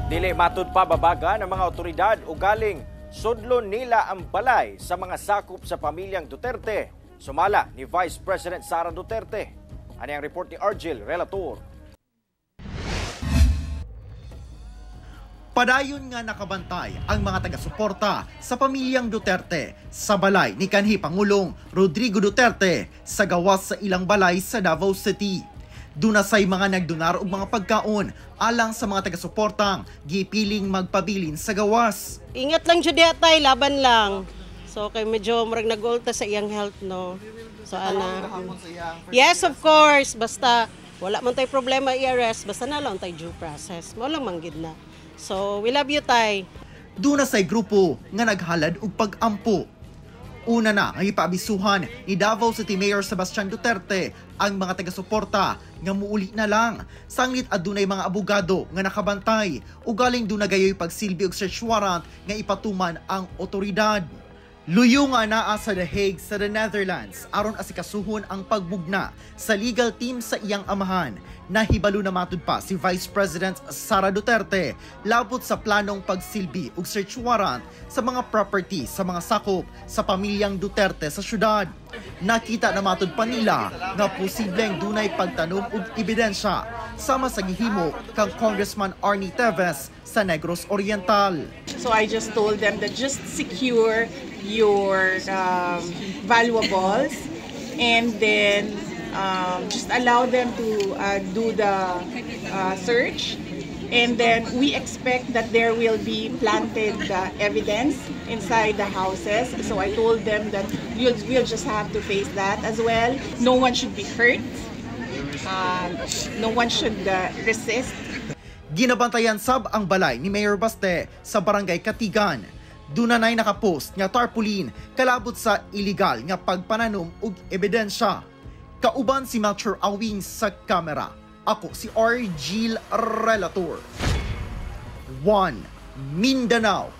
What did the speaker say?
Dili matud pa babaga ng mga otoridad o galing sudlon nila ang balay sa mga sakop sa pamilyang Duterte. Sumala ni Vice President Sara Duterte. Ani ang report ni Argel Relator. Padayon nga nakabantay ang mga taga-suporta sa pamilyang Duterte sa balay ni kanhi Pangulong Rodrigo Duterte sa gawas sa ilang balay sa Davao City. Duna say mga nagdonar og mga pagkaon alang sa mga taga-suportang gipiling magpabilin sa gawas. Ingat lang jud diha tay, laban lang. So kay medyo murag nagulta sa iyang health, no. So ana. Yes, of course, basta wala man tay problema i-arrest, basta na lang tay due process. Mao lang manggid na. So we love you, tay. Duna say grupo nga naghalad og pag-ampo. Una na ang ipaabisuhan ni Davao City Mayor Sebastian Duterte ang mga taga-suporta nga muuli na lang. Sanglit adunay mga abogado nga nakabantay o galing duna gayoy pagsilbi og search warrant nga ipatuman ang otoridad. Luyo nga naa sa The Hague sa the Netherlands aron asikasuhon ang pagbugna sa legal team sa iyang amahan. Nahibalo na matud pa si Vice President Sara Duterte labot sa planong pagsilbi og search warrant sa mga property sa mga sakop sa pamilyang Duterte sa syudad. Nakita na matud pa nila nga posibleng dunay pagtanom og ebidensya sama sa gihimo kang Congressman Arnie Teves sa Negros Oriental. So I just told them that just secure your valuables and then just allow them to do the search. And then we expect that there will be planted evidence inside the houses. So I told them that we'll just have to face that as well. No one should be hurt. No one should resist. Ginabantayan sab ang balay ni Mayor Baste sa Barangay Katigan. Dunanay nakapost nga tarpaulin kalabot sa illegal nga pagpananom og ebidensya. Kauban si Melchor Awing sa kamera. Ako si Argel Relator. 1 Mindanao.